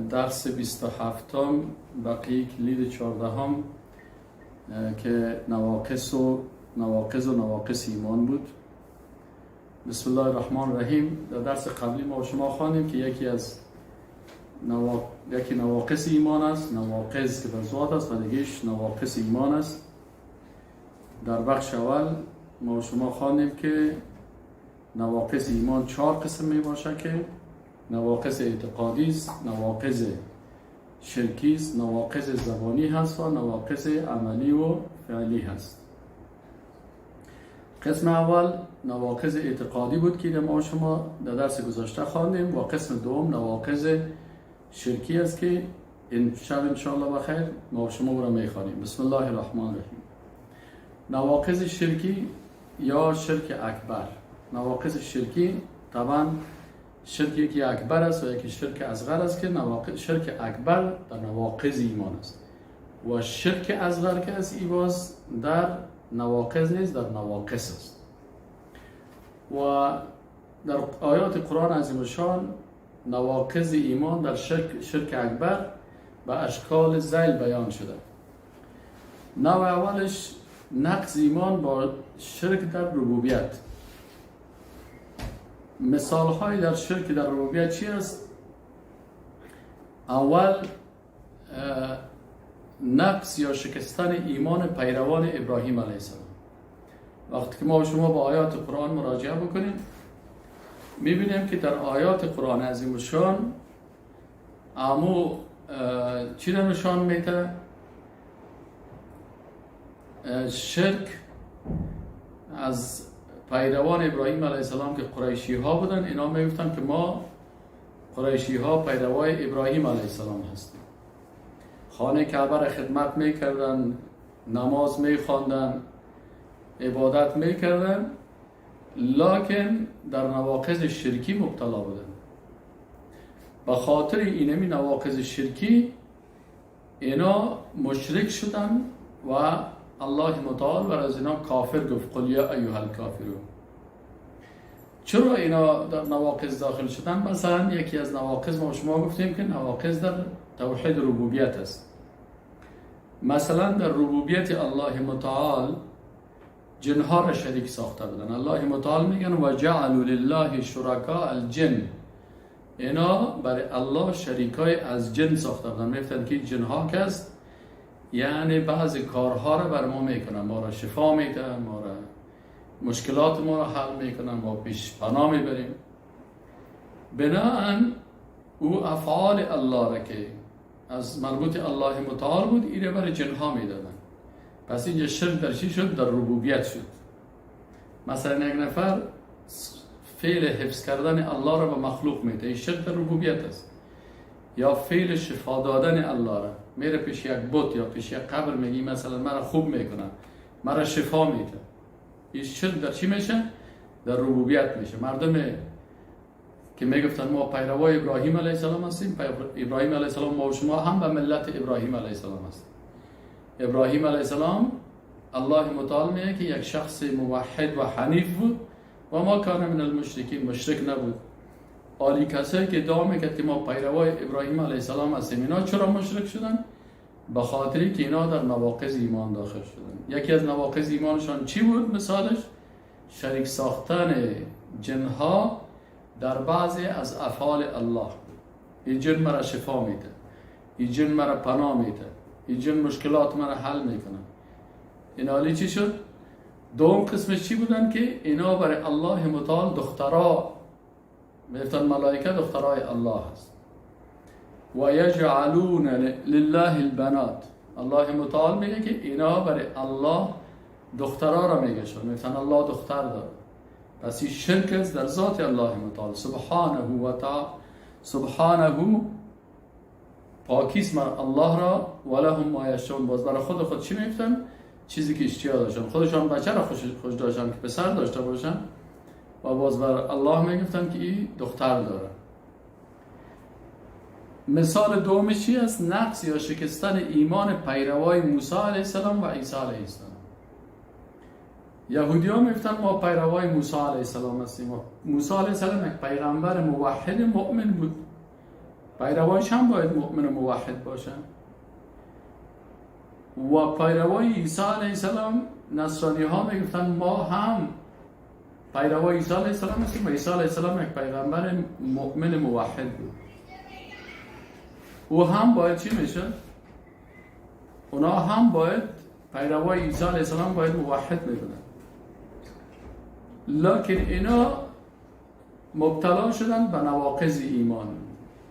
درس 27، بقیه کلید 14 که نواقص و نواقض و نواقص ایمان بود. بسم الله الرحمن الرحیم. در درس قبلی ما شما خواندیم که یکی نواقص ایمان است، نواقض که در ذات است و دیگهش نواقص ایمان است. در بخش اول ما شما خواندیم که نواقص ایمان 4 قسم می باشه که نواقص اعتقادی است، نواقض شرکی است، نواقص زبانی هست و نواقص عملی و فعلی هست. قسم اول نواقض اعتقادی بود که ما شما در درس گذشته خواندیم و قسم دوم نواقض شرکی است که این شب انشاءالله بخیر ما شما را میخوانیم. بسم الله الرحمن الرحیم. نواقض شرکی یا شرک اکبر. نواقض شرکی طبعا شرک یکی اکبر است و یکی شرک اصغر است که نواقض شرک اکبر در نواقض ایمان است و شرک اصغر که از ایواز در نواقض نیست، در نواقص است. و در آیات قرآن عظیم الشان نواقض ایمان در شرک اکبر به اشکال ذیل بیان شده. نوع اولش نقض ایمان با شرک در ربوبیت. مثال های در شرک در ربوبیت چی است؟ اول نقص یا شکستن ایمان پیروان ابراهیم علیه السلام. وقتی که ما شما با آیات قرآن مراجعه بکنیم میبینیم که در آیات قرآن عظیم الشان امو چی را نشان میده؟ شرک از پیروان ابراهیم علیه السلام که قریشی ها بودن، اینا میگفتن که ما قریشی ها پیروای ابراهیم علیه السلام هستیم. خانه کعبه را خدمت میکردن، نماز میخواندن، عبادت میکردن، لکن در نواقض شرکی مبتلا بودن. به خاطر اینمی نواقض شرکی اینا مشرک شدن و الله متعال بر از اینا کافر گفت، قل یا ایها الکافرون. چرا اینا در نواقض داخل شدن؟ مثلا یکی از نواقض ما شما گفتیم که نواقض در توحید ربوبیت است. مثلا در ربوبیت الله متعال جنها را شریک ساخته بودن. الله متعال میگن و جعلوا لله شرکاء الجن. اینا برای الله شریکای از جن ساخته بودن. میگفتن که جنها کس یعنی بعض کارها را بر ما میکنن، ما را شفا میدن، ما را مشکلات ما را حل میکنن، ما پیش پناه میبریم. بناهن او افعال الله را که از مربوط الله متعال بود ایره برای جنها میدادن. پس اینجا شرک در چی شد؟ در ربوبیت شد. مثلا یک نفر فعل حفظ کردن الله را به مخلوق میده، این شرک در ربوبیت است. یا فعل شفا دادن الله را میره پیش یک بت یا پیش یک قبر میگی مثلا مرا خوب میکنه، مرا شفا میده. این شرک در چی میشه؟ در ربوبیت میشه. مردم که میگفتن ما پیروای ابراهیم علیه السلام هستیم، ابراهیم علیه السلام ما و شما هم به ملت ابراهیم علیه السلام هستیم. ابراهیم علیه السلام الله متعال میگه که یک شخص موحد و حنیف بود و ما کان من المشرکین، مشرک نبود. آلی کسایی که ادعا میکرد که ما پیروای ابراهیم علیه السلام هستیم، اینا چرا مشرک شدن؟ به خاطری که اینا در نواقض ایمان داخل شدن. یکی از نواقض ایمانشان چی بود؟ مثالش شریک ساختن جنها در بعضی از افعال الله. این جن مرا شفا میده، این جن مرا پناه میده، این جن مشکلات مرا حل میکنه. این حالی چی شد؟ دوم قسمش چی بودن؟ که اینا برای الله متعال دخترا میگفتن ملائکه دخترای الله هست. و یجعلون لله البنات. الله متعال میگه که اینا برای الله دخترا را میگشن، میگفتن الله دختر داره. پس این شرک است در ذات الله متعال. سبحانه و تعالی، سبحانه پاکیست الله را. ولهم ما یشتهون. باز برای خود چی میگفتن؟ چیزی که اشتیا داشتن، خودشان بچه را خوش داشتن که پسر داشته باشن و باز بر الله میگفتن که این دختر داره. مثال دومش چی است؟ نقص یا شکستن ایمان پیروای موسی علیه السلام و عیسی علیه السلام. یهودی ها میگفتن ما پیروای موسی علیه السلام هستیم. موسی علیه السلام یک پیغمبر موحد مؤمن بود. پیروایش هم باید مؤمن و موحد باشن. و پیروای عیسی علیه السلام، نصرانی ها میگفتن ما هم پیروای عیسی علیه السلام هستیم و عیسی علیه السلام یک پیغمبر مؤمن موحد بود. او هم باید چی میشه؟ اونا هم باید پیروای عیسی علیه السلام باید موحد میبودن. لکن اینا مبتلا شدن به نواقض ایمان.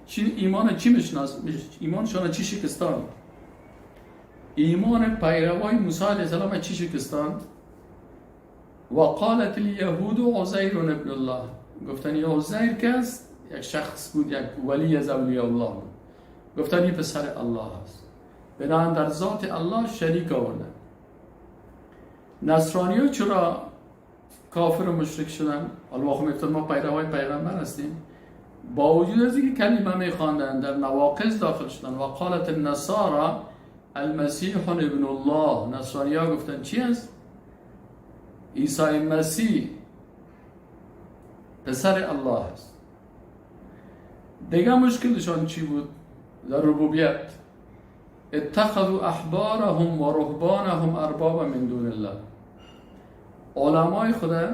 چی ایمان چی میشناس؟ ایمانشان چی شکستان؟ ایمان پیروای موسی علیه السلام چی شکستان؟ و قالت الیهود عزیر ابن الله. گفتن یا عزیر که است؟ یک شخص بود، یک ولی از اولیاء الله بود. گفتن این پسر الله است. بنابراین در ذات الله شریک آوردن. نصرانی ها چرا کافر و مشرک شدن؟ الله میگفتن ما پیروای پیغمبر هستیم. با وجود از اینکه کلمه میخواندن در نواقض داخل شدن. و قالت النصارى المسیح ابن الله. نصرانی ها گفتن چی است؟ عیسی مسیح پسر الله است. دیگه مشکلشان چی بود؟ در ربوبیت. اتخذوا احبارهم و رهبانهم اربابا من دون الله. علمای خدا،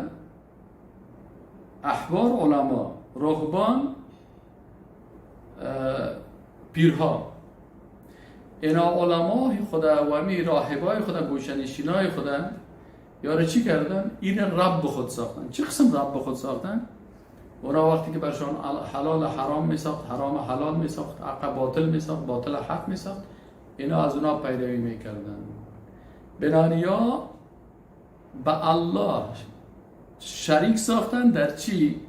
احبار علما، رهبان پیرها، اینا علمای خدا و می راهبای خدا، گوشنشینای خدا، یاره چی کردن؟ این رب خود ساختن. چه قسم رب خود ساختن؟ اونا وقتی که برشان حلال حرام می ساخت، حرام حلال می ساخت، حق باطل می ساخت، باطل حق می ساخت، اینا از اونا پیروی می کردن. بنانیا به الله شریک ساختن در چی؟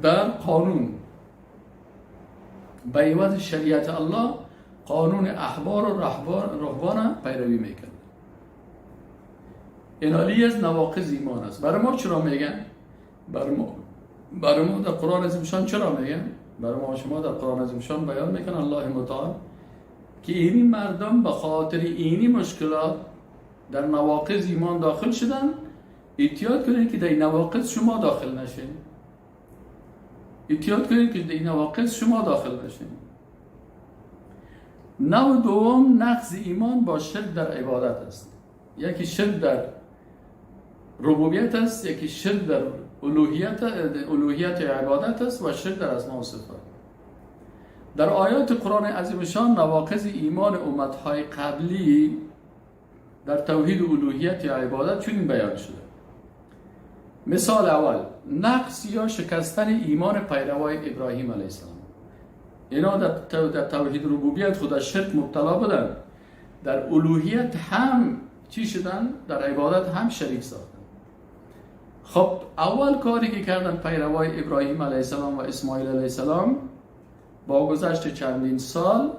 در قانون. به عوض شریعت الله قانون احبار و رهبان پیروی میکرد. اینالی از نواقض ایمان است. برای ما چرا میگن؟ برای ما در قرآن عظیمشان چرا میگن؟ برای ما شما در قرآن عظیمشان بیان میکنن الله متعال که اینی مردم به خاطر اینی مشکلات در نواقض ایمان داخل شدن. احتیاط کنید که در این نواقض شما داخل نشین. احتیاط کنید که در این نواقض شما داخل نشین. نوع دوم نقض ایمان با شرک در عبادت است. یکی شرک در ربوبیت است، یکی شرک در الوهیت عبادت است و شرک در اسماء و صفات. در آیات قرآن عظیم شان نواقض ایمان امتهای قبلی در توحید الوهیت یا عبادت چنین بیان شده. مثال اول، نقص یا شکستن ایمان پیروای ابراهیم علیه السلام. اینا در توحید ربوبیت خود از شرک مبتلا بودن، در الوهیت هم چی شدن؟ در عبادت هم شریک ساختن. خب اول کاری که کردن پیروای ابراهیم علیه السلام و اسماعیل علیه السلام با گذشت چندین سال،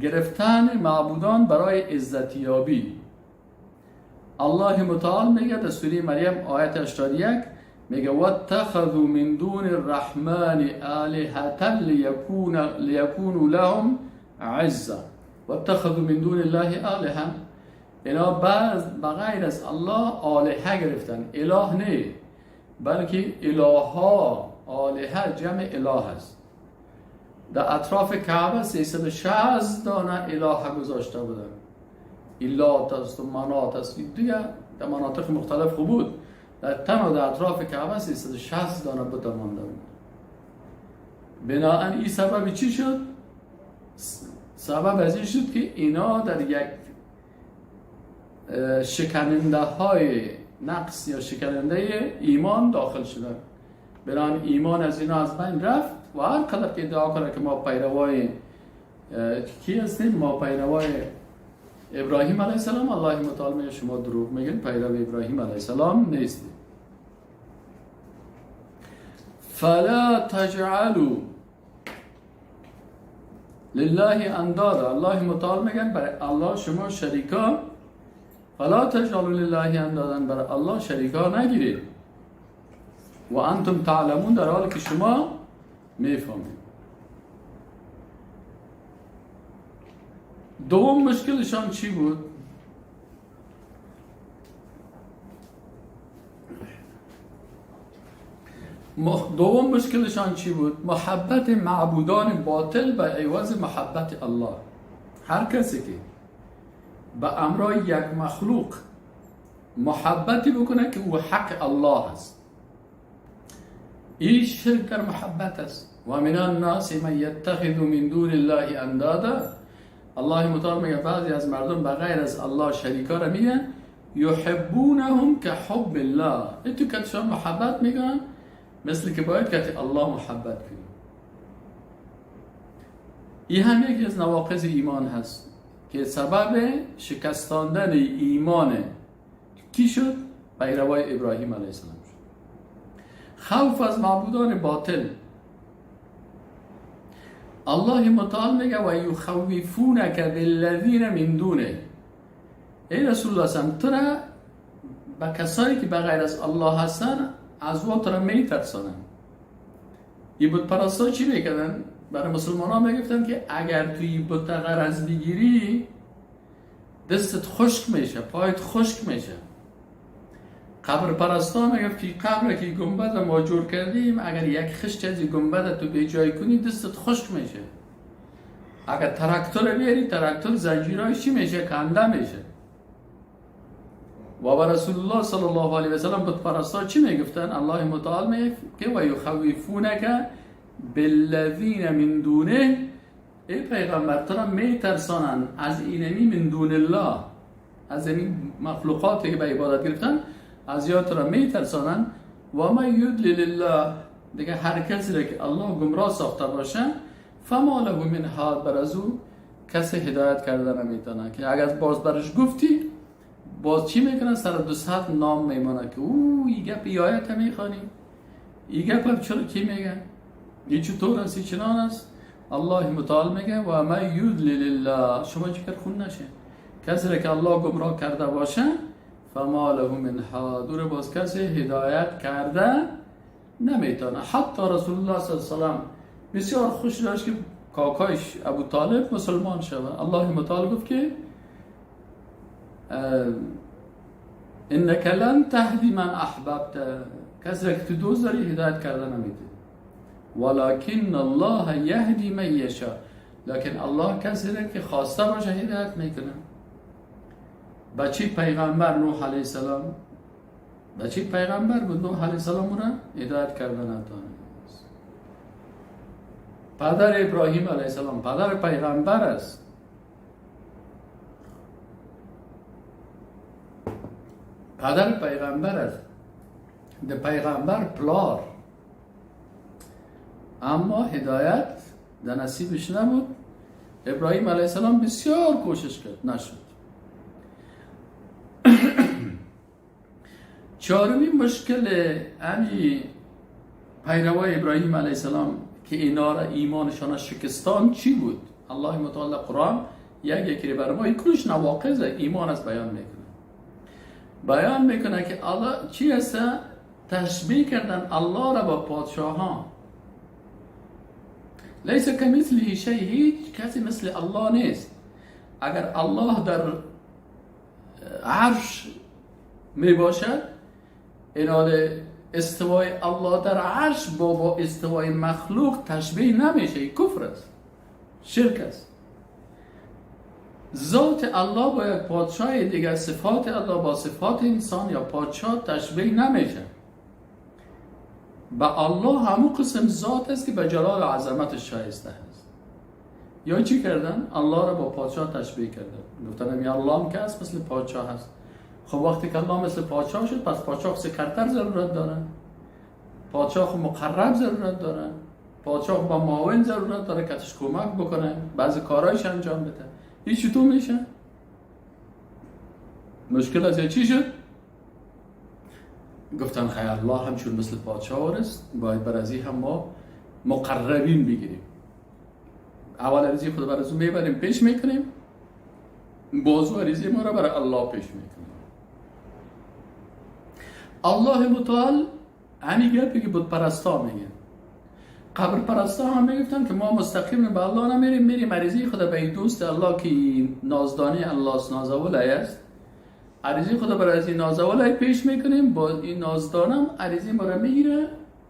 گرفتن معبودان برای عزتیابی. الله متعال میگه در سوره مریم آیت 81 میگه واتخذوا من دون الرحمن آلهة لیکونوا لهم عزا. واتخذوا من دون الله آلهة. اینا بغیر از الله آلهه گرفتن، اله نه، بلکه الها، آلهه جمع اله است. در اطراف کعبه 360 دانه اله گذاشته بودن. ایلات است و منات است دیگه، در مناطق مختلف خوب بود. در تنها در اطراف کعبه 360 دانه بت مانده بود. بناهن این سبب چی شد؟ سبب از این شد که اینا در یک شکننده های نقص یا شکننده ایمان داخل شدن. بناهن ایمان از اینا از بین رفت و هر قدر که ادعا کنه که ما پیروای کی هستیم، ما پیروای ابراهیم علیه السلام، الله متعال میگه شما دروغ میگین، پیرو ابراهیم علیه السلام نیستید. فلا تجعلوا لله اندادا. الله متعال میگن برای الله شما شریکا، فلا تجعلوا لله اندادا، برای الله شریکا نگیرید. و انتم تعلمون، در حالی که شما میفهمید. دوم مشکلشان چی بود؟ دوم مشکلشان چی بود؟ محبت معبودان باطل به عوض محبت الله. هر کسی که به امرای یک مخلوق محبتی بکنه که او حق الله است، این شرک در محبت است. و من الناس من یتخذ من دون الله اندادا. الله متعال میگه بعضی از مردم به غیر از الله شریکا را میگن، یحبونهم که حب الله. این تو که شما محبت میگن مثل که باید که الله محبت کنی. این هم یکی از نواقض ایمان هست که سبب شکستاندن ایمان کی شد؟ پیروای ابراهیم علیه السلام شد. خوف از معبودان باطل. الله متعال میگه و یخوفونک بالذین من دونه. ای رسول الله صلی تو را به کسایی که بغیر از الله هستن از او تو را میترسانن. این بت پرستا چی میکردن؟ برای مسلمان ها میگفتن که اگر توی بت غرض بگیری دستت خشک میشه، پایت خشک میشه. قبر پرستا میگفت که قبر که گنبد ما جور کردیم، اگر یک خشت از گنبد تو به جای کنی دستت خشک میشه. اگر تراکتور بیاری تراکتور زنجیرای چی میشه؟ کنده میشه. و با رسول الله صلی الله علیه و سلم بت پرستا چی میگفتن؟ الله متعال میگه که و یخوفونک بالذین من دونه. ای پیغمبر تو را میترسانن از اینمی من دون الله، از این مخلوقاتی که به عبادت گرفتن، از یاد را میترسانن. و ما یضلل الله، دیگه هر کسی را که الله گمراه ساخته باشه، فما له من هاد، بر از او کسی هدایت کرده نمیتونه. که اگر باز برش گفتی باز چی میکنه؟ سر 200 نام میمانه که او ای گپ ای آیت میخوانی، ای گپ چرا کی میگه، ای چطور است، ای چنان است. الله متعال میگه و ما یضلل الله، شما چیکار خون نشه، کسی را که الله گمراه کرده باشه فما له من هاد، او باز کسی هدایت کرده نمیتونه. حتی رسول الله صلی الله علیه و سلم بسیار خوش داشت که کاکایش ابو طالب مسلمان شود. الله متعال گفت که انک لن تهدی من احببت، کسی را که تو دوست داری هدایت کرده نمیتونی. ولکن الله یهدی من یشاء، لکن الله کسی را که خواسته باشه هدایت میکنه. بچه پیغمبر نوح علیه السلام، بچه پیغمبر بود، نوح علیه السلام را هدایت کرده نتانست. پدر ابراهیم علیه السلام پدر پیغمبر است. پدر پیغمبر است، ده پیغمبر پلار، اما هدایت در نصیبش نبود. ابراهیم علیه السلام بسیار کوشش کرد، نشد. چهارمین مشکل همی پیروای ابراهیم علیه السلام که اینا را ایمانشان شکستان چی بود؟ الله متعال قرآن یک یکی بر ما کلش نواقض ایمان از بیان میکنه. بیان میکنه که الله چی هست؟ تشبیه کردن الله را با پادشاهان. لیس کمثله شیء، هیچ کسی مثل الله نیست. اگر الله در عرش می باشد، اینال استوای الله در عرش با استوای مخلوق تشبیه نمیشه، کفر است، شرک است. ذات الله با یک پادشاه دیگر، صفات الله با صفات انسان یا پادشاه تشبیه نمیشه. با الله همون قسم ذات است که به جلال و عظمت شایسته است. یا چی کردن؟ الله را با پادشاه تشبیه کردن، گفتن یا الله هم که است مثل پادشاه است. خب وقتی که الله مثل پادشاه شد، پس پادشاه سکرتر ضرورت داره، پادشاه مقرب ضرورت داره، پادشاه با معاون ضرورت داره که ازش کمک بکنه، بعضی کارایش انجام بده. این چطور میشه؟ مشکل از چی شد؟ گفتن خیر الله همچون مثل پادشاه است، باید بر از این هم ما مقربین بگیریم. اول عریضی خود بر از او میبریم پیش میکنیم، بازو عریضی ما را برای الله پیش میکنیم. الله متعال همین گپی که بت پرستا میگن، قبر پرستا هم میگفتن که ما مستقیم به الله نمیریم، میریم عریضی خود به این دوست الله که نازدانی الله است، نازولای است، عریضی خود برای از این نازولای پیش میکنیم، با این نازدانم عریضی ما را میگیره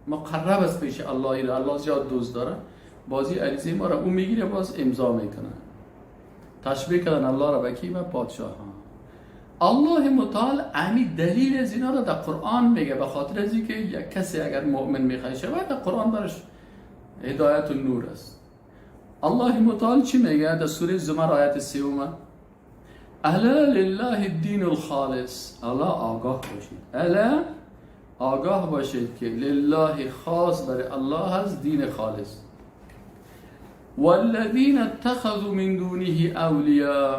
مقرب است پیش الله، ایره الله زیاد دوست داره، بازی عریضه ما را او میگیره، باز امضا میکنه. تشبیه کردن الله را به کی؟ به پادشاه ها. الله متعال امی دلیل از اینا را در قرآن میگه، به خاطر از اینکه یک کسی اگر مؤمن میخواد شود در قرآن برش هدایت و نور است. الله متعال چی میگه در سوره زمر آیت 3؟ الا لله الدین الخالص. الله آگاه باشید، الا آگاه باشید که لله خاص برای الله هست دین خالص. والذین اتخذوا من دونه اولیاء،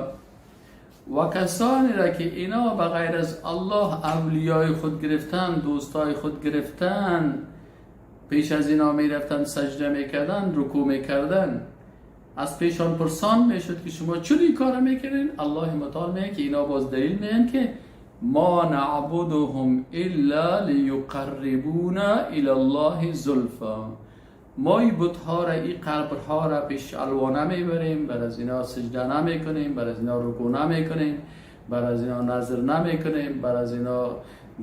و کسانی را که اینا به غیر از الله اولیای خود گرفتن، دوستای خود گرفتن، پیش از اینا میرفتن سجده میکردن، رکوع میکردن، از پیشان پرسان میشد که شما چرا این کار میکنین؟ الله متعال میگه که اینا باز دلیل میگن که ما نعبدهم الا لیقربونا الی الله زلفا. ما این بتها را، این قبرها را پیش الوانه میبریم، بر از اینا سجده نمیکنیم، بر از اینا رکوع نمیکنیم، بر از اینا نظر نمیکنیم، بر از اینا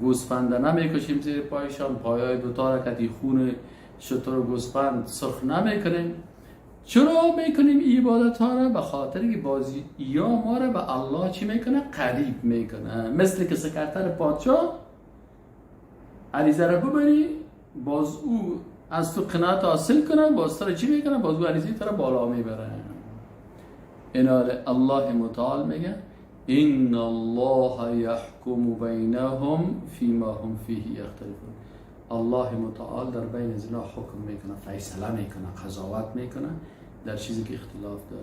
گوسفند نمیکشیم زیر پایشان، پایای بتها را کتی خون شتر و گوسفند سرخ نمیکنیم. چرا میکنیم این عبادت ها را؟ به خاطر که بازی یا ما را به الله چی میکنه؟ قریب میکنه. مثل که سکرتر پادشاه عریضه را ببری، باز او از تو قناعت حاصل کنه، باز تو را چی میکنه؟ باز او عریضه تو را بالا میبره. اینا الله متعال میگه ان الله یحکم بینهم فیما هم فیه یختلفون. الله متعال در بین از اینا حکم میکنه، فیصله میکنه، قضاوت میکنه در چیزی که اختلاف داره.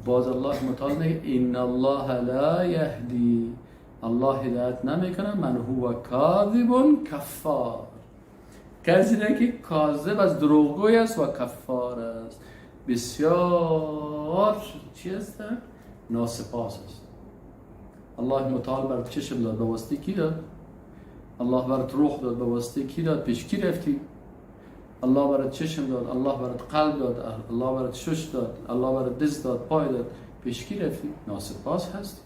باز الله متعال میگه ان الله لا یهدی، الله هدایت نمیکنه من هو کاذب کفار، کسی که کاذب از دروغگوی است و کفار است، بسیار چی است؟ ناسپاس است. الله متعال بر چشم داد، به واسطه کی داد؟ الله برات روح داد، به واسطه کی داد؟ پیش کی رفتی؟ الله برات چشم داد، الله برات قلب داد، الله برات شش داد، الله برات دست داد، پای داد، پیش کی رفتی؟ ناسپاس هست.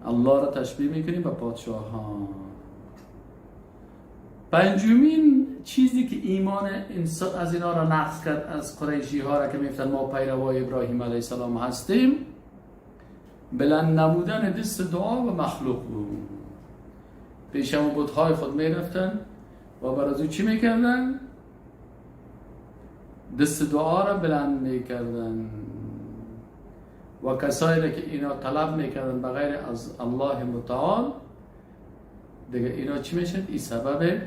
الله را تشبیه میکنیم به پادشاهان. پنجمین چیزی که ایمان انسان از اینا را نقض کرد، از قریشی ها را که میفتن ما پیروای ابراهیم علیه السلام هستیم، بلند نمودن دست دعا و مخلوق بود. پیش هم بت‌های خود میرفتن و بر از او چی میکردن؟ دست دعا را بلند میکردن و کسایی را که اینا طلب میکردن بغیر از الله متعال، دیگه اینا چی میشد؟ این سبب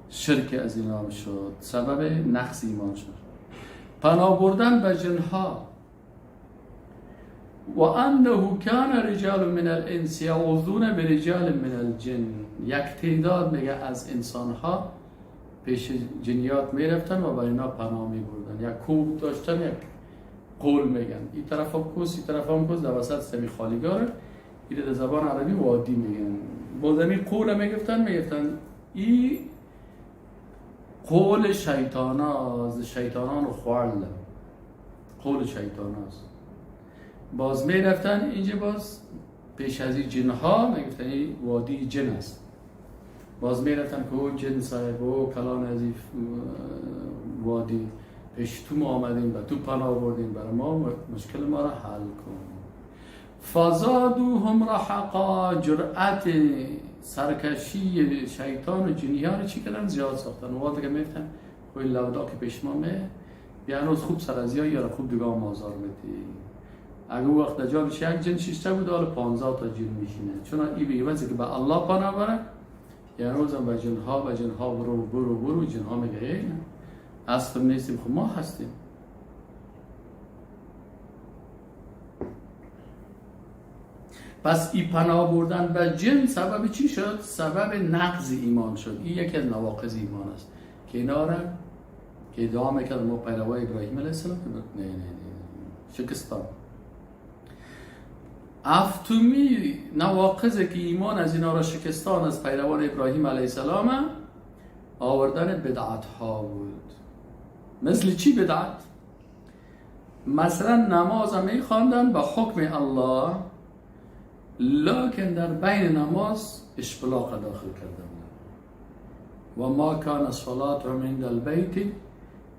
شرک از اینا شد، سبب نقص ایمان شد. پناه بردن به جنها، و انه کان رجال من الانس یعوذون برجال من الجن. یک تعداد میگه از انسانها پیش جنیات میرفتن و برای اینا پناه میبردن. یک کوه داشتن، یک قول میگن، این طرف هم کوس، این طرف هم کوس، در وسط سمی خالیگاره، این در زبان عربی وادی میگن. باز این قول میگفتن، میگفتن این قول شیطان هاست، شیطانان خورد، قول شیطان هاست. باز میرفتن اینجا، باز پیش از این جنها میگفتن این وادی جن است. باز میرفتن که او جن صاحب او کلان از این وادی پیش تو ما آمدیم و تو پناه بردیم، برای ما مشکل ما را حل کن. فزادوهم رحقا، جرأت سرکشی شیطان و جنی ها رو چی کردن؟ زیاد ساختن. و دیگه میفتن کوی لودا که پیش ما می بیانوز خوب سر از یا خوب دیگه آزار میدی. اگه وقت در جانش یک جن شیشته بود، حالا 15 تا جن میشینه، چون این به عوضی که به الله پناه بره، یعنی روزم به جنها، به جنها برو برو برو، جنها میگه ای نه اصلا نیستیم، خب ما هستیم. پس این پناه بردن به جن سبب چی شد؟ سبب نقض ایمان شد. این یکی از نواقض ایمان است که اینا را که ادعا میکرد ما پیروای ابراهیم علیه السلام، نه نه نه شکستان. هفتمی نواقض که ایمان از اینا را شکستان از پیروان ابراهیم علیه السلام، آوردن بدعت ها بود. مثل چی بدعت؟ مثلا نماز می خواندن به حکم الله، لکن در بین نماز اشپلاق داخل کردن. و ما کان صلاتهم عند البیت.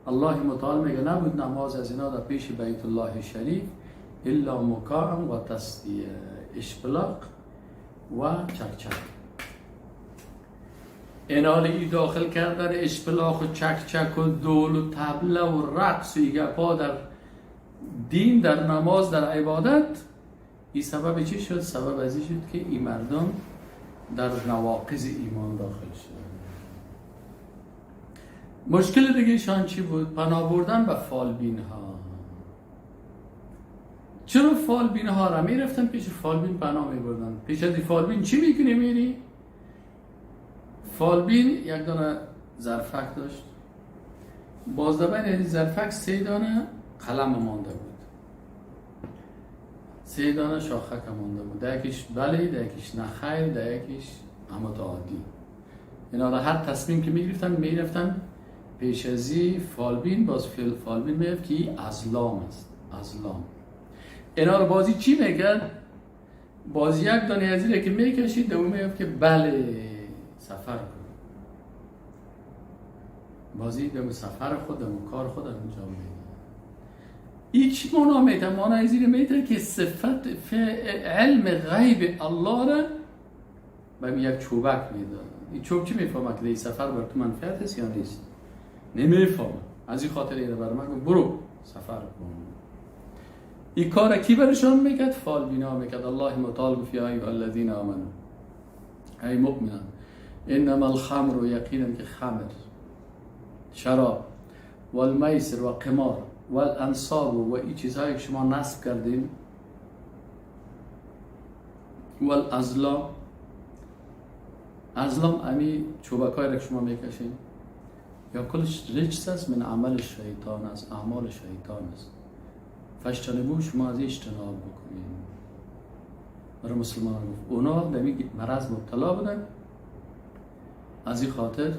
الله متعال میگه نبود نماز از اینا در پیش بیت الله شریف الا مکاء و تصدیه، اشپلاق و چک چک. اینال ای داخل کردن اشپلاق و چک چک و دول و طبله و رقص و گپا در دین، در نماز، در عبادت، این سبب چی شد؟ سبب از این شد که این مردم در نواقض ایمان داخل شد. مشکل دیگه شان چی بود؟ پناه بردن به فالبین ها. چرا فالبین ها را میرفتن پیش فالبین پناه میبردن؟ پیش از فالبین چی میکنی میری؟ فالبین یک دانه ظرفک داشت، باز در بین این ظرفک 3 دانه قلم مانده بود، 3 دانه شاخک مانده بود، در یکیش بله، در یکیش نخیر، در یکیش عادی. اینا را هر تصمیم که میگرفتن میرفتن پیش ازی فالبین، باز فالبین میگفت که این ازلام است، ازلام. اینا رو بازی چی میکرد؟ بازی یک دانه از اینه که میکشید دوم میگفت که بله سفر کن، بازی دم سفر خود، دم کار خود انجام میده. این چی معنا میده؟ معنا از اینه میده که صفت علم غیب الله را به یک چوبک میده. این چوب چی میفهمه که این سفر بر تو منفعت است یا نیست؟ نمیفهمه. از این خاطر اینو بر من گفت برو سفر کن. این کار کی برشان میکرد؟ فالبینا میکرد. الله متعال گفت یا ایها الذین آمنوا، ای مؤمنان، انما الخمر، یقینا که خمر، شراب، والمیسر و قمار، والانصاب و این چیزهایی که شما نصب کردین، والازلام، ازلام امی چوبکایی را که شما میکشین، یا کلش رجس است، من عمل شیطان است، اعمال شیطان است. فاجتنبوه، شما از اجتناب بکنین. برای مسلمان گفت اونا در مرض مبتلا بودن، از این خاطر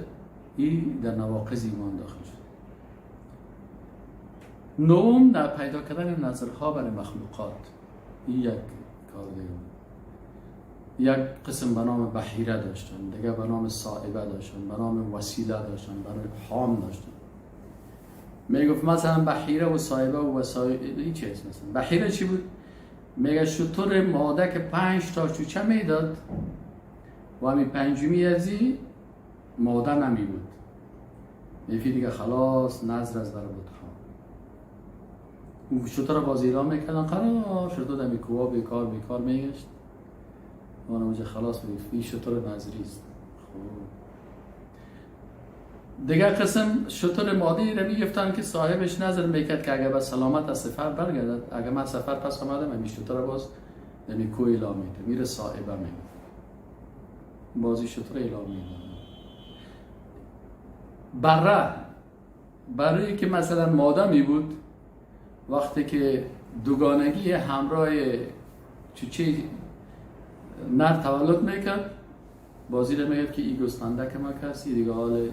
این در نواقض ایمان داخل شد. نوم در پیدا کردن نظرها برای مخلوقات، این یک کار دیگه بود. یک قسم به نام بحیره داشتن، دیگه به نام صائبه داشتن، به نام وسیله داشتن، به نام حام داشتن. میگفت مثلا بحیره و صائبه و وسایل این چی است؟ مثلا بحیره چی بود؟ میگه شتر ماده که 5 تا چوچه میداد و همین پنجمی ازی ماده نمی بود، میفی دیگه خلاص نظر از بر بودها. او شتر باز اعلام میکردن، قرار شد دمی کوه بیکار بیکار میگشت، اون اونجا خلاص میگفت این شتر نظری است. خب دیگه قسم شتر ماده را میگفتن که صاحبش نظر میکرد که اگه به سلامت از سفر برگردد، اگه من سفر پس آمدم همی شتر باز دمی کوه اعلام میده، میره صاحبه میده، بازی شتر اعلام میده. بره برای که مثلا ماده می بود، وقتی که دوگانگی همراه چوچه نر تولد میکرد، بازی رو میگفت که ای گوسفنده که ما کسی دیگه حال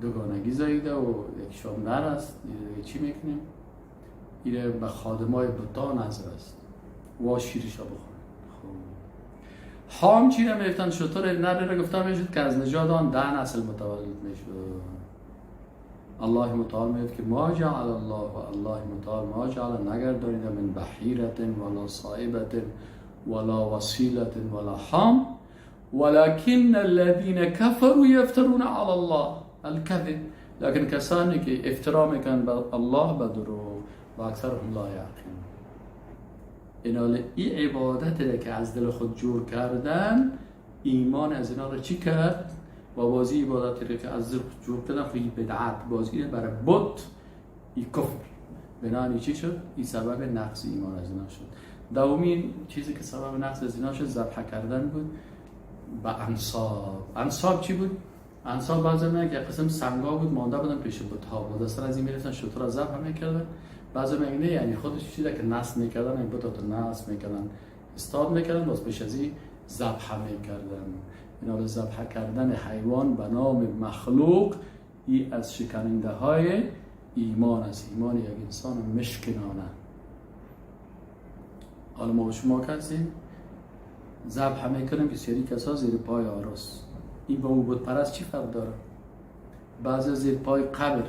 دوگانگی زاییده و یک شام نر است، دیگه چی میکنیم؟ ایره به خادمای بتا نظر است و شیرش را بخورن. خب حام چی رو میگفتن؟ شتر نر رو گفتن میشد که از نژاد آن 10 نسل متولد میشد. الله متعال میگه که ما جعل الله و الله متعال ما جعل نگردانیده من بحیرة ولا صائبة ولا وصیلة ولا حام ولكن الذين كفروا يفترون على الله الكذب، لكن کسانی که افترا میکنن بر الله به دروغ و اکثرهم لا یعقلون. اینا این عبادت که از دل خود جور کردن، ایمان از اینا رو چی کرد؟ و بازی عبادتی که از دل خود جور کردن خیلی بدعت، بازی برای بت، ای کفر. بنابراین چی شد؟ این سبب نقص ایمان از اینا شد. دومین چیزی که سبب نقص از اینا شد ذبح کردن بود به انصاب. انصاب چی بود؟ انصاب بعضی میگن که قسم سنگا بود مانده بودن پیش بت‌ها بود، اصلا از این میرفتن شتر را ذبح میکردن. بعضی میگن نه، یعنی خودش چیزی که نصب میکردن، این بت رو نصب میکردن، استاد میکردن، باز پیش از این ذبح میکردن. اینا رو ذبح کردن حیوان به نام مخلوق، ای از شکننده های ایمان است. ایمان یک انسان مشکنانه. حالا ما و شما کسیم ذبح میکنیم که سری کسا زیر پای آرس. این با او بت پرست چی فرق داره؟ بعضی زیر پای قبر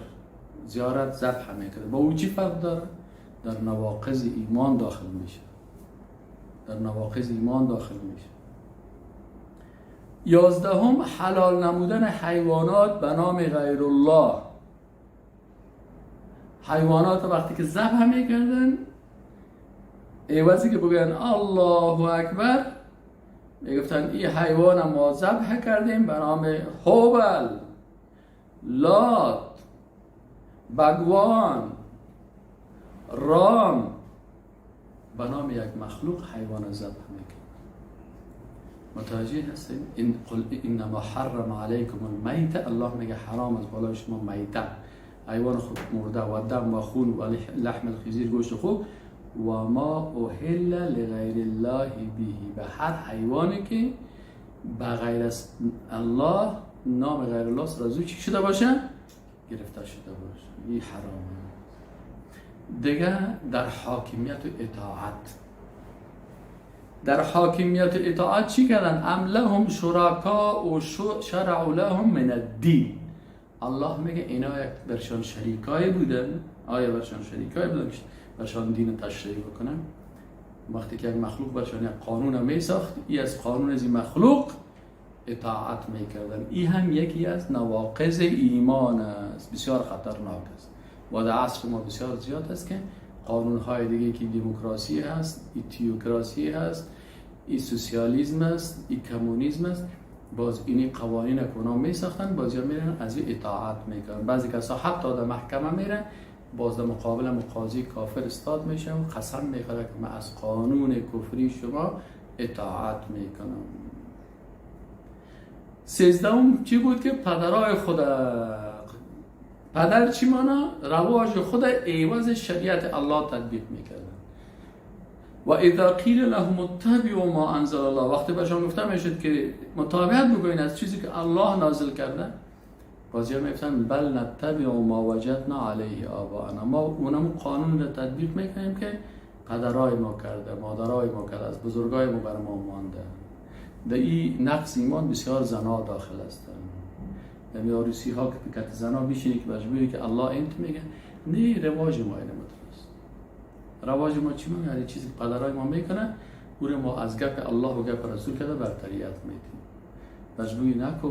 زیارت ذبح میکنه، با او چی فرق داره؟ در نواقض ایمان داخل میشه، در نواقض ایمان داخل میشه. 11، حلال نمودن حیوانات به نام غیر الله. حیوانات وقتی که ذبح میکردن، عوضی که بگن الله اکبر، میگفتن این حیوان ما ذبح کردیم به نام هوبل، لات، بگوان، رام، به نام یک مخلوق حیوان ذبح میکرد. متوجه هستیم؟ این قل انما حرم علیکم المیت، الله میگه حرام از بالای شما میته، حیوان خود مرده و دم و خون و لحم الخنزیر، گوشت خوک، و ما اهل لغیر الله به، به هر حیوانی که به غیر از الله، نام غیر الله سر از او چی شده باشه؟ گرفته شده باشه، این حرامه. دیگه در حاکمیت و اطاعت، در حاکمیت و اطاعت چی کردن؟ ام لهم شرکاء و شرعوا لهم من الدین. الله میگه اینا یک برشان شریکای بودن، آیا برشان شریکای بودن که برشان دین تشریع بکنن؟ وقتی که یک مخلوق برشان یک قانون میساخت، ای از قانون از این مخلوق اطاعت میکردن. این هم یکی از نواقض ایمان است، بسیار خطرناک است و در عصر ما بسیار زیاد است که قانون‌های دیگه که دموکراسی هست، ای تیوکراسی هست، ای سوسیالیسم است، ای کمونیسم است، باز اینی قوانین که اونا میساختن، بازی ها میرن از این اطاعت میکنن. بعضی کسا حتی در محکمه میرن، باز در مقابل قاضی کافر استاد میشه و قسم میخوره که من از قانون کفری شما اطاعت میکنم. 13 چی بود که پدرای خود، پدر چی مانا؟ رواج خود عوض شریعت الله تطبیق میکردن. و اذا قیل لهم اتبعوا ما انزل الله، وقتی بهشان گفته میشد که متابعت بکنین از چیزی که الله نازل کرده، بازی ها میگفتن بل نتبع ما وجدنا علیه آباءنا، ما اونم قانون رو تطبیق میکنیم که پدرای ما کرده، مادرای ما کرده، از بزرگای ما بر ما مانده. در این نقص ایمان بسیار زنا داخل هستند. در عروسی ها که کت زنا میشینی که مجبوری که الله انت میگه، نه رواج ما اینه مترست. رواج ما چی میگه؟ یعنی چیزی که پدرای ما میکنه او رو ما از گپ الله و گپ رسول کرده برتریت میدیم. مجبوری نکو،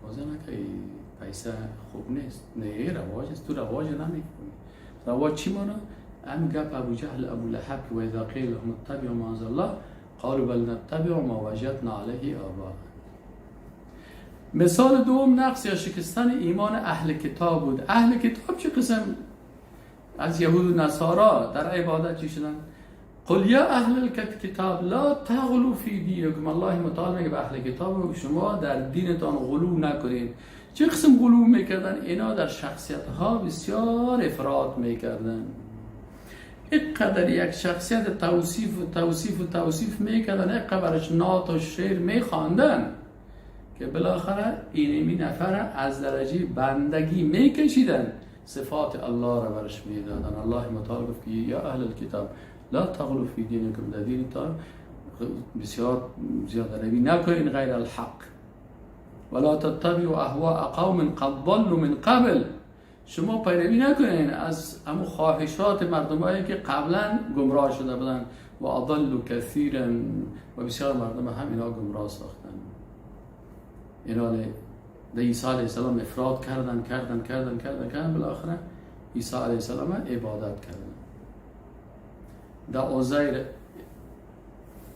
بازه نکه پیسه خوب نیست، نه رواج است، تو رواج نمیکنی. رواج چی مانا؟ ام گپ ابو جهل ابو لهب و اذا قیل لهم اتبعوا ما انزل الله قالوا بل نتبع ما وجدنا علیه آباءنا. مثال دوم نقص یا شکستن ایمان اهل کتاب بود. اهل کتاب چه قسم از یهود و نصارا در عبادت چی شدن؟ قل یا اهل الکتاب لا تغلوا فی دینکم. الله متعال میگه به اهل کتاب شما در دینتان غلو نکنید. چه قسم غلو میکردن؟ اینا در شخصیت ها بسیار افراط میکردن. اینقدر یک شخصیت توصیف و توصیف و توصیف میکردن، اینقدر برش نعت و شعر میخواندن که بالاخره اینمی نفر از درجه بندگی میکشیدن، صفات الله را برش میدادن. الله متعال گفت که یا اهل الکتاب لا تغلوا فی دینکم، در دینتان بسیار زیاده روی نکنین غیر الحق، ولا تتبعوا اهواء قوم قد ضلوا من قبل. شما پیروی نکنین از همون خواهشات مردمایی که قبلا گمراه شده بودن، و اضلوا کثیرا، و بسیار مردم هم اینا گمراه ساختن. اینا در عیسی علیه السلام افراد کردن کردن کردن کردن کردن، بالاخره عیسی علیه السلام عبادت کردن. در عزیر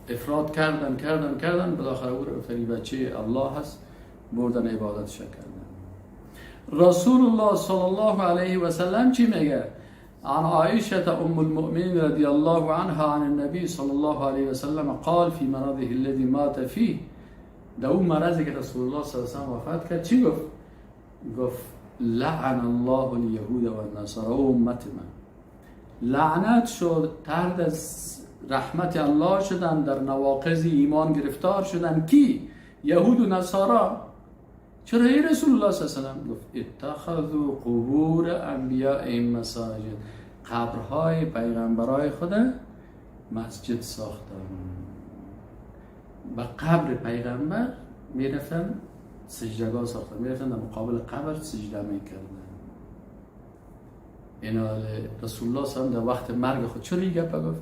افراد کردن کردن کردن، بالاخره او رو گفتن بچه الله هست، بردن عبادتش کردن. رسول الله صلی الله علیه و سلم چی میگه؟ عن عائشة ام المؤمنین رضی الله عنها عن النبی صلی الله علیه و سلم قال فی مرضه الذي مات فیه. در اون مرضی که رسول الله صلی الله علیه و سلم وفات کرد چی گفت؟ گفت لعن الله اليهود والنصارى، امت من لعنت شد، طرد از رحمت الله شدن، در نواقض ایمان گرفتار شدن. کی؟ یهود و نصارا. چرا ای رسول الله صلی الله علیه و سلم؟ گفت اتخذوا قبور انبیاء مساجد، قبرهای پیغمبرای خود مسجد ساختن. به قبر پیغمبر میرفتن سجدگاه ساختن، میرفتن در مقابل قبر سجده میکردن. اینا رسول الله صلی الله علیه و در وقت مرگ خود چرا این گپ گفت؟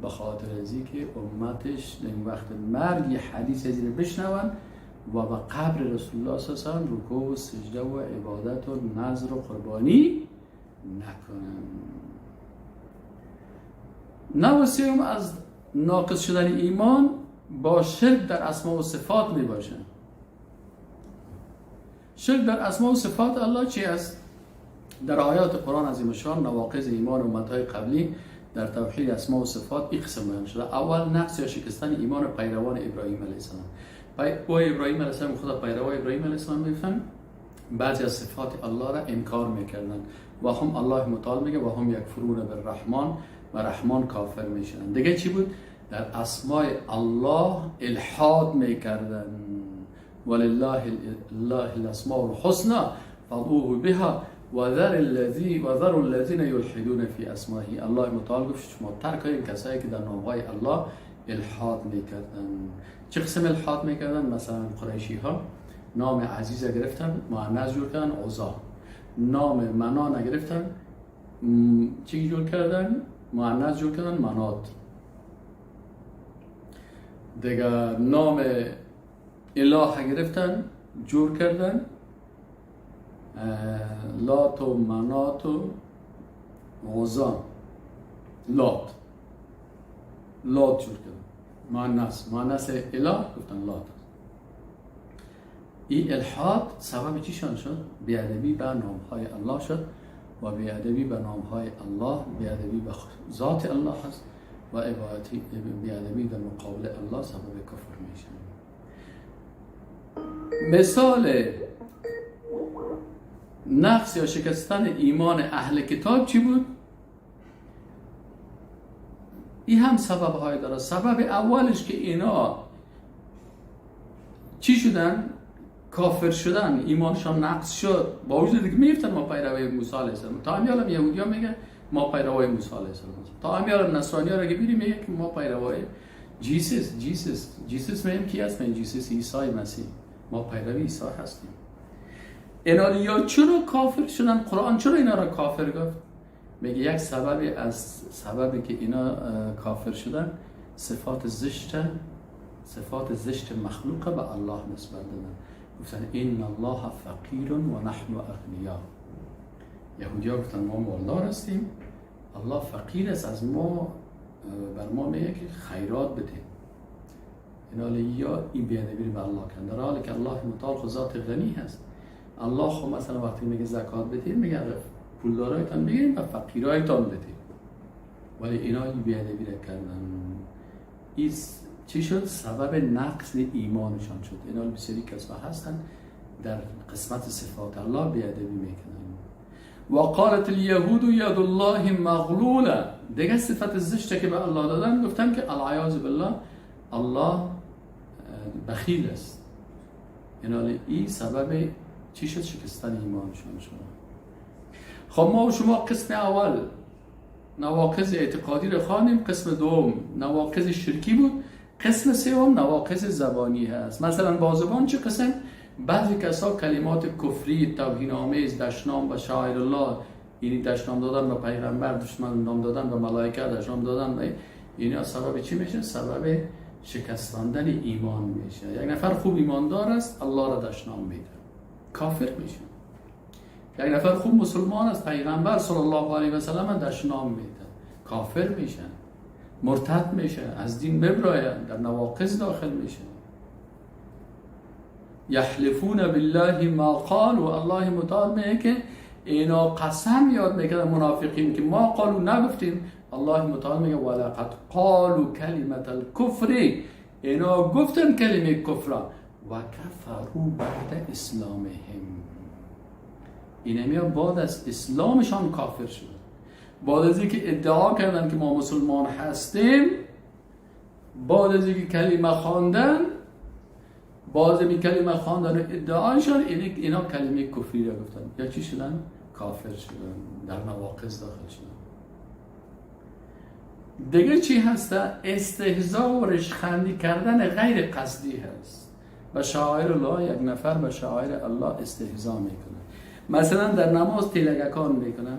به خاطر از اینکه امتش در این وقت مرگ یه حدیث از این بشنون و به قبر رسول الله صلی الله علیه و سلم رکوع و سجده و عبادت و نذر و قربانی نکنن. نوع سوم از ناقص شدن ایمان با شرک در اسما و صفات می باشه. شرک در اسما و صفات الله چی است؟ در آیات قرآن عظیم الشان نواقض ایمان امتهای قبلی در توحید اسما و صفات این قسم بیان شده. اول نقص یا شکستن ایمان پیروان ابراهیم علیه السلام. او ابراهیم علیه السلام خدا پیروان ابراهیم علیه السلام میگفتن بعضی از صفات الله را انکار میکردن و هم الله متعال میگه و هم یکفرون بالرحمن و رحمان کافر میشدن. دیگه چی بود؟ در اسماء الله الحاد میکردن. ولله الله الاسماء الحسنى فادعوه بها وذر الذین یلحدون فی اسمائه. الله متعال گفت شما ترک کنید کسایی که در نامهای الله الحاد میکردن. چه قسم الحاد میکردن؟ مثلا قریشی ها نام عزیز گرفتن مؤنث جور کردن عزا، نام منان گرفتن چی جور کردن؟ مؤنث جور کردن منات. دیگه نام اله گرفتن جور کردن لات و منات و عزا، لات لات جور کردن مؤنث، مؤنث اله گفتن لات. این الحاد سبب چیشان شد؟ بیادبی به نامهای الله شد و بیادبی به نامهای الله بیادبی به ذات الله هست و عبادتی بیادبی در مقابل الله سبب کفر میشه. مثال نقص یا شکستن ایمان اهل کتاب چی بود؟ این هم سبب های داره. سبب اولش که اینا چی شدن؟ کافر شدن، ایمانشان نقص شد. با وجود دیگه میگفتن ما پیروی موسی علیه السلام. تا همین الان یهودی‌ها میگن ما پیروای موسی علیه السلام. تا همین الان نصرانی‌ها رو که ببینی میگه که ما پیروای Jesus Jesus Jesus میگیم کی هست؟ من Jesus عیسی مسیح، ما پیروی عیسی هستیم. اینا یا چرا کافر شدن؟ قرآن چرا اینا را کافر گفت؟ میگه یک سببی از سببی که اینا کافر شدن صفات زشت، صفات زشت مخلوق به الله نسبت دادن. گفتن ان الله فقیر و نحن اغنیا. یهودی‌ها گفتن ما مالدار هستیم، الله فقیر است، از ما بر ما میگه که خیرات بده. اینا یا این بی‌ادبی به الله کردن، در حالی که الله متعال خود ذات غنی هست. الله خب مثلا وقتی میگه زکات بدید میگه پولدارایتان بگیرید و فقیرایتان بدید، ولی اینا این بی‌ادبی را کردن. این چی شد؟ سبب نقص ایمانشان شد. اینا بسیاری کسا هستن در قسمت صفات الله بی‌ادبی میکنن. و قالت اليهود ید الله مغلوله. دیگه صفت زشته که به الله دادن، گفتن که العیاذ بالله الله بخیل است. اینا این سبب چی شد؟ شکستن ایمانشان شد. خب ما و شما قسم اول نواقض اعتقادی رو خواندیم، قسم دوم نواقض شرکی بود، قسم سوم نواقض زبانی هست. مثلا با زبان چه قسم؟ بعضی کسا کلمات کفری، توهین آمیز، دشنام و شاعر الله، یعنی دشنام دادن به پیغمبر، دشنام دادن به ملائکه، دشنام دادن به اینا سبب چی میشه؟ سبب شکستاندن ایمان میشه. یک نفر خوب ایماندار است، الله را دشنام میده، کافر میشه. یک نفر خوب مسلمان است، پیغمبر صلی الله علیه و سلم دشنام میده، کافر میشه، مرتد میشه، از دین ببراید، در نواقض داخل میشه. یحلفون بالله ما قالوا. الله متعال میگه که اینا قسم یاد میکردن منافقین که ما قالو نگفتیم. الله متعال میگه ولقد قالوا کلمة الکفر، اینا گفتن کلمه کفر و کفروا بعد اسلامهم. اینا میان بعد از اسلامشان کافر شدن، بعد از اینکه ادعا کردن که ما مسلمان هستیم، بعد از اینکه کلمه خواندن، بعد از این کلمه خواندن و ادعایشان، اینا کلمه کفری را گفتن. یا چی شدن؟ کافر شدن، در نواقض داخل شدن. دیگه چی هسته؟ استهزا و رشخندی کردن غیر قصدی هست. به شعائر الله، یک نفر به شعائر الله استهزا میکنه. مثلا در نماز تیلگکان میکنه،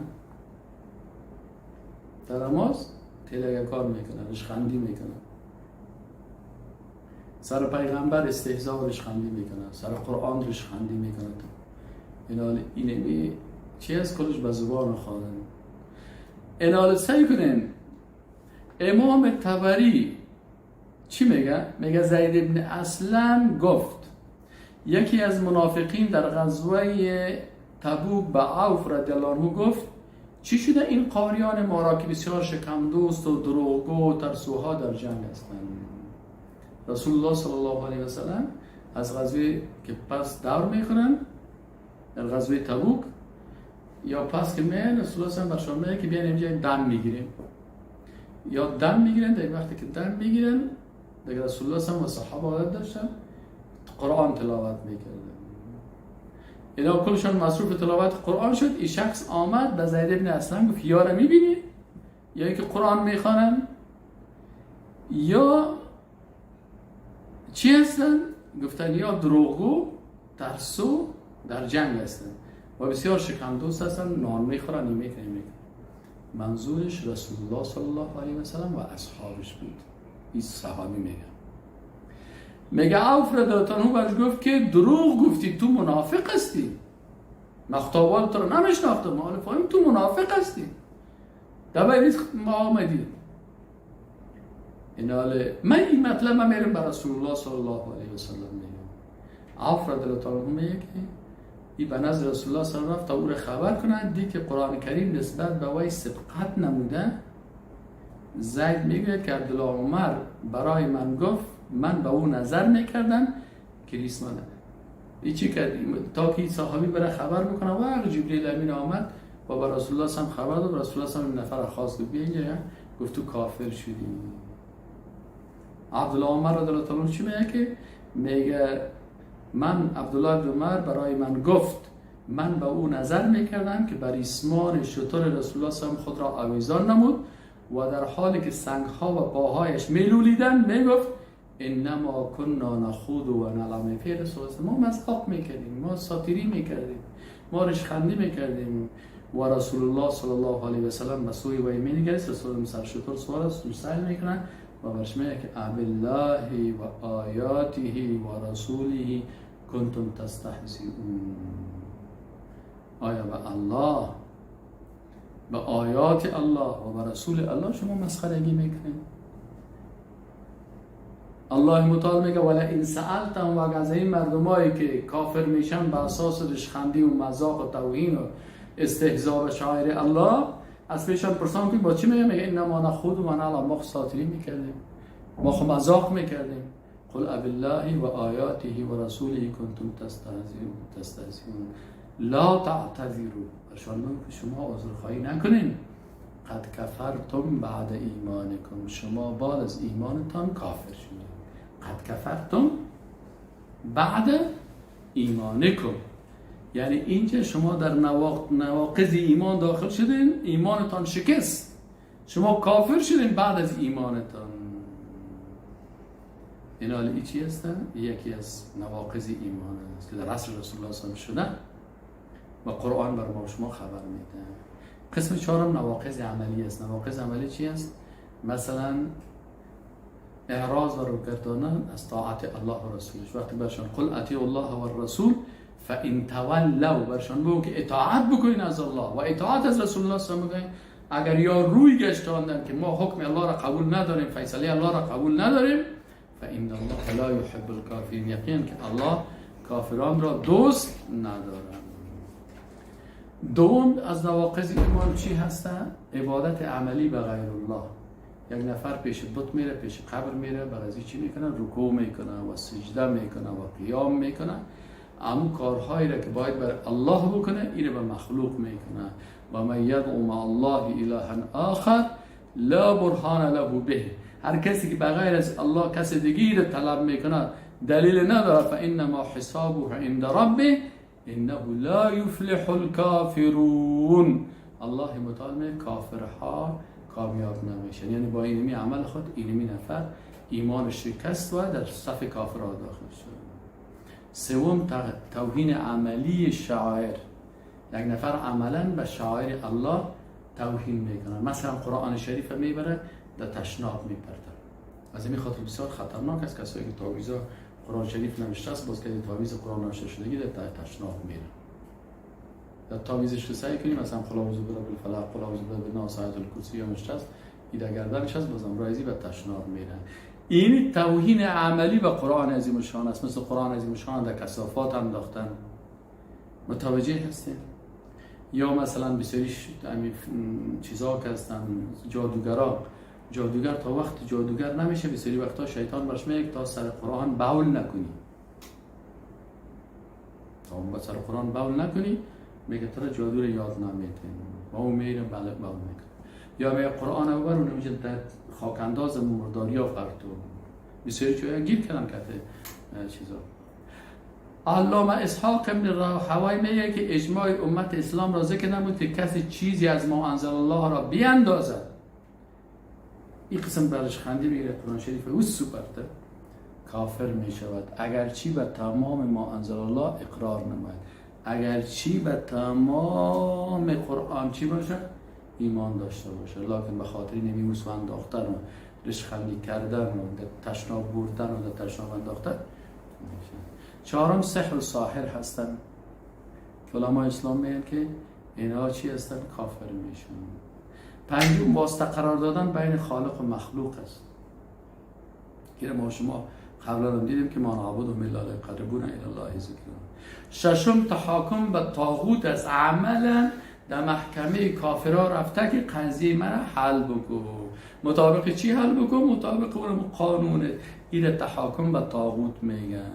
در نماز تیلگکان میکنه، رشخندی میکنه، سر پیغمبر استهزا و رشخندی میکنه، سر قرآن رشخندی میکنه. اینال اینمی چی از کلش به زبان خواهن. اینال سعی کنین. امام طبری چی میگه؟ میگه زید ابن اسلم گفت یکی از منافقین در غزوه تبوک به عوف رضی الله عنه گفت چی شده این قاریان ما را که بسیار شکم دوست و دروغگو و ترسوها در جنگ هستند. رسول الله صلی الله علیه و سلم از غزوه که پس دور میخورن در غزوه تبوک یا پس که میان، رسول الله صلی الله علیه و سلم که بیان اینجا دم میگیریم یا دم میگیرن. در وقتی که دم میگیرن دیگه رسول الله صلی الله علیه و صحابه عادت داشتن قرآن تلاوت میکردن. اینا کلشان مصروف تلاوت قرآن شد. این شخص آمد به زید ابن اسلم گفت یا را میبینی یا اینکه قرآن میخوانن یا چی هستن؟ گفتن یا دروغگو ترسو در جنگ هستن و بسیار شکم دوست هستن، نان میخورن، این میکنن میکنن. منظورش رسول الله صلی الله علیه و سلم و اصحابش بود. این صحابی میگه عوف رضی الله عنه برش گفت که دروغ گفتی، تو منافق هستی، مختابال تو رو نمیشناختم، ما فهمیم تو منافق هستی، دبا ما آمدی. ایناله من این مطلب من میرم بر رسول الله صلی الله علیه و سلم میگم. عوف رضی الله عنه میگه که ای به نظر رسول الله صلی الله علیه و تا او رو خبر کنند دی که قرآن کریم نسبت به وی سبقت نموده. زید میگوید که عبدالله عمر برای من گفت من به او نظر میکردم که ریسمانه ای چی کرد تا که صحابی برای خبر بکنه و جبریل امین آمد و به رسول الله صلی خبر داد. رسول الله صلی الله نفر خاص گفت بیا اینجا، گفت تو کافر شدی. عبدالله عمر رضی الله عنه چی میگه؟ که میگه من عبدالله بن عمر برای من گفت من به او نظر میکردم که بر ریسمان شتر رسول الله صلی الله خود را آویزان نمود و در حالی که سنگها و پاهایش میلولیدن میگفت انما كنا نخوض و نلعب. فی رسول الله ما مذاق میکردیم، ما ساتیری میکردیم، ما رشخندی میکردیم. و رسول الله صلی الله علیه و سلم به سوی وی مینگریست، رسول الله سر شتر سوار است، سعی میکنه و برش میگه که ابالله و آیاته و رسوله کنتم تستهزئون. آیا به الله، به آیات الله و به رسول الله شما مسخرگی میکنید؟ الله متعال میگه ولا این سألتم، و از این مردمایی که کافر میشن به اساس رشخندی و مذاق و توهین و استهزاء به شعائر الله، از پیشان پرسان کنید با چی میگه؟ میگه انما نخوض و نلعب، ما ساتری میکردیم، ما خو مذاق میکردیم. قل ابالله و آیاته و رسوله کنتم تستهزئون لا تعتذروا. برشان بگو که شما عذرخواهی نکنین. قد کفرتم بعد ایمانکم، شما بعد از ایمانتان کافر شدید. قد کفرتم بعد ایمانکم، یعنی اینجا شما در نواقض ایمان داخل شدین، ایمانتان شکست، شما کافر شدین بعد از ایمانتان. این حال ای چی هستن؟ یکی از نواقض ایمان است که در عصر رسول الله صلی الله علیه و شده و قرآن بر ما شما خبر میده. قسم چهارم نواقض عملی است. نواقض عملی چی است؟ مثلا اعراض و روگردانن از طاعت الله و رسولش. وقتی برشان قل اطیعوا الله و الرسول فان تولوا، برشان بگو که اطاعت بکنین از الله و اطاعت از رسول الله صلی الله علیه و آله. اگر یا روی گشتاندن که ما حکم الله را قبول نداریم، فیصله الله را قبول نداریم، فان الله لا يحب الكافرین، یقین که الله کافران را دوست ندارد. دوم از نواقض ایمان چی هستن؟ عبادت عملی به غیر الله. یک نفر پیش بت میره، پیش قبر میره، برای چی میکنه؟ رکوع میکنه و سجده میکنه و قیام میکنه. امو کارهایی را که باید بر الله بکنه اینو به مخلوق میکنه. و من یدعو مع الله الها آخر لا برهان له به، هر کسی که بغیر از الله کس دیگی را طلب میکنه دلیل نداره، فانما حسابه عند ربه انه لا یفلح الکافرون. الله متعال میگه کافرها کامیاب نمیشن، یعنی با اینمی عمل خود اینمی نفر ایمان شکست و در صف کافرها داخل شد. سوم توهین عملی شعائر. یک نفر عملا به شعائر الله توهین میکنه، مثلا قرآن شریف میبره در تشناب میپرده. از این خاطر بسیار خطرناک است کسایی که تعویذ قرآن شریف نوشته است، باز که تعویذ قرآن نوشته شدگی در تشناب میره. در تعویذش رو سعی کنیم، مثلا قل اعوذ برب الفلق، قل اعوذ برب الناس، آیت الکرسی یا نوشته است، این در گردنش است، بازم رایزی به تشناب میره. این توهین عملی به قرآن عظیم الشان است، مثل قرآن عظیم الشان در کثافات انداختن. متوجه هستین؟ یا مثلا بسیاریش چیزا که هستن، جادوگرا، جادوگر تا وقت جادوگر نمیشه، بسیاری وقتا شیطان برش میگه تا سر قرآن بول نکنی، تا سر قرآن بول نکنی میگه تو را جادو رو یاد نمیتین و او میره بول میکنه. یا میگه قرآن رو بر اون میشه در خاک انداز مرداریا پرتو. بسیاری جایا گیر کردن که چیزا. علامه اسحاق ابن راهوی میگه که اجماع امت اسلام را ذکر نمود که کسی چیزی از ما انزل الله را بیاندازد. این قسم برش خندی میگیره قرآن شریف او سوپرته کافر میشود، اگرچه به تمام ما انزل الله اقرار نماید، اگرچه به تمام قرآن چی باشه ایمان داشته باشه، لکن به خاطر نمی اوس انداختن و رشخندی کردن و تشناب بردن و تشناب انداختن. چهارم سحر و ساحر هستن که علمای اسلام میگن که اینا چی هستن؟ کافر میشن. پنجم واسطه قرار دادن بین خالق و مخلوق است که ما شما قبلا هم دیدیم که ما نعبدهم الا لیقربونا الی الله ذکرا. ششم تحاکم به طاغوت است، عملا در محکمه کافرها رفته که قضیه مرا حل بکن. مطابق چی حل بکن؟ مطابق اون قانونه. این تحاکم به طاغوت میگن.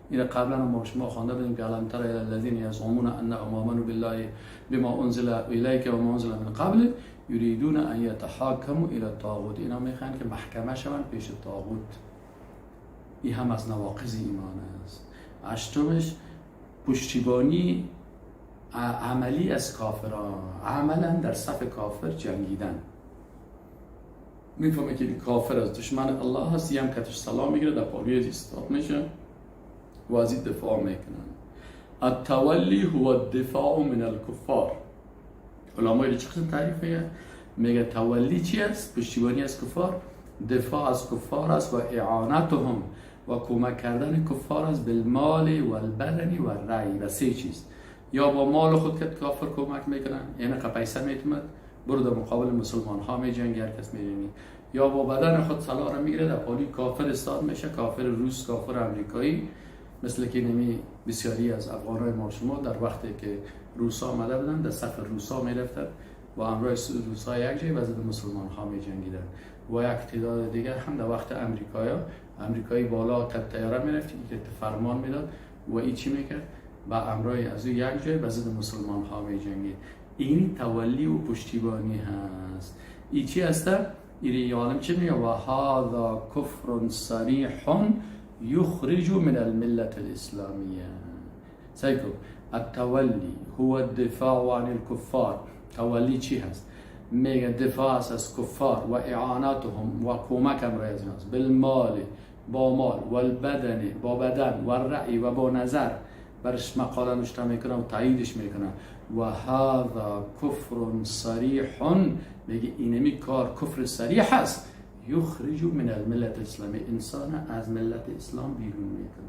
این قبلا ما شما خوانده بودیم که الم تر الی الذین یزعمون انهم آمنوا بالله بما انزل الیک و ما انزل من قبل یریدون ان یتحاکموا الی الطاغوت. اینا میخوان که محکمه شوند پیش طاغوت. این هم از نواقض ایمان است. هشتمش پشتیبانی عملی از کافران، عملا در صف کافر جنگیدن. میفهمه که کافر از دشمن الله هست، یم کتش سلام میگیره در پالوی استاد میشه و از این دفاع میکنن. التولی هو الدفاع من الکفار. علمای چه قسم تعریف میگه؟ میگه تولی چی است؟ پشتیبانی از کفار، دفاع از کفار است و اعانتهم و کمک کردن کفار است بالمال و البدن و الرأی و سه چیز. یا با مال خود که کافر کمک میکنن، یعنی پیسه میتومد برو در مقابل مسلمان ها میجنگی، هر کس میجنگی، یا با بدن خود سلاح را میگیره در پالی کافر استاد میشه، کافر روس، کافر امریکایی، مثل که نمی بسیاری از افغانای ما شما در وقتی که روسا آمده بودن در صف روسا میرفتن و همراه روسا یک جای و ضد مسلمان ها میجنگیدن. و یک تعداد دیگر هم در وقت امریکایی بالا تا طیاره میرفت که فرمان میداد و این چی میکرد؟ با امرای از او یک جای به ضد مسلمان ها می جنگید. این تولی و پشتیبانی هست. این چی هست؟ این عالم چی میگه؟ و هذا کفر صریح یخرج من الملت الاسلامیه. سیکو التولی هو الدفاع عن الکفار. تولی چی هست؟ میگه دفاع است از کفار و اعانتهم و کمک امرای از ایناست، بالمال با مال و البدن با بدن و الرأی و با نظر، برش مقاله نوشته میکنه و تاییدش میکنه. و هذا کفر صریح، میگه اینمی کار کفر صریح است، یخرج من الملت الاسلامی، انسان از ملت اسلام بیرون میکنه،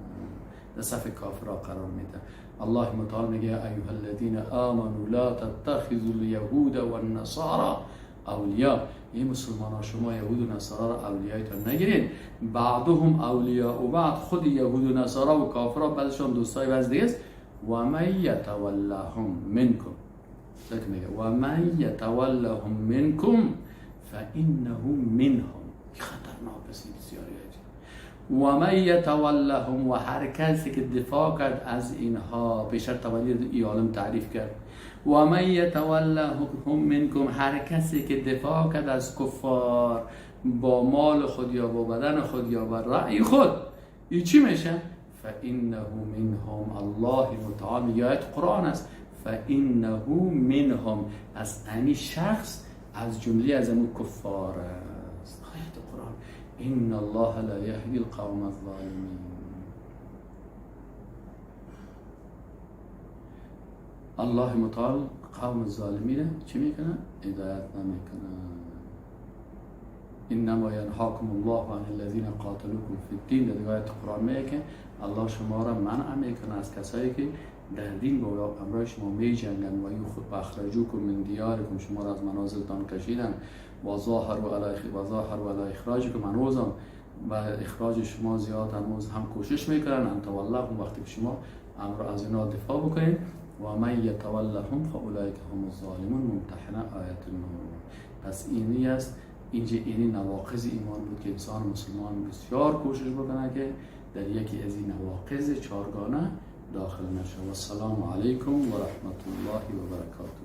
در صف کافرها قرار میده. الله متعال میگه ایها الذین آمنوا لا تتخذوا اليهود والنصارى اولیاء. این مسلمان ها شما یهود و نصارا را اولیایتان نگیرین، بعضهم اولیاء و بعض، خود یهود و نصارا و کافرها بعضشان دوستای بعض دیگه است. و من یتولهم منکم، میگه و من یتولهم منکم فانه منهم. خطرناک است بسیاری. و من یتولهم، و هر کسی که دفاع کرد از اینها، بیشتر تولی ای عالم تعریف کرد. و من یتولهم منکم، هر کسی که دفاع کرد از کفار با مال خود یا با بدن خود یا با رأی خود، این چی میشه؟ فانه منهم. الله متعال میگه آیت قرآن است، فانه منهم، از امی شخص از جمله از امو کفار است. آیت قرآن، ان الله لا یهدی القوم الظالمین. الله متعال قوم ظالمین چی میکنه؟ هدایت نمیکنه. انما ینهاکم الله عن الذین قاتلوکم فی الدین. در آیت قرآن میگه که الله شما را منع میکنه از کسایی که در دین با امرای شما می جنگن و اخرجوکم من دیارکم، شما را از منازلتان کشیدن، و ظاهروا علی اخراجکم، هنوزم و اخراج شما زیاد هنوز هم کوشش میکنن. ان تولهم، وقتی که شما امر از اینا دفاع بکنید. و من یتولهم فاولئک هم الظالمون، ممتحنه آیت 9. پس اینی است، اینجا اینی نواقض ایمان بود که انسان مسلمان بسیار کوشش بکنه که در یکی از این نواقض چهارگانه داخل نشه. و السلام علیکم و رحمت الله و برکاته.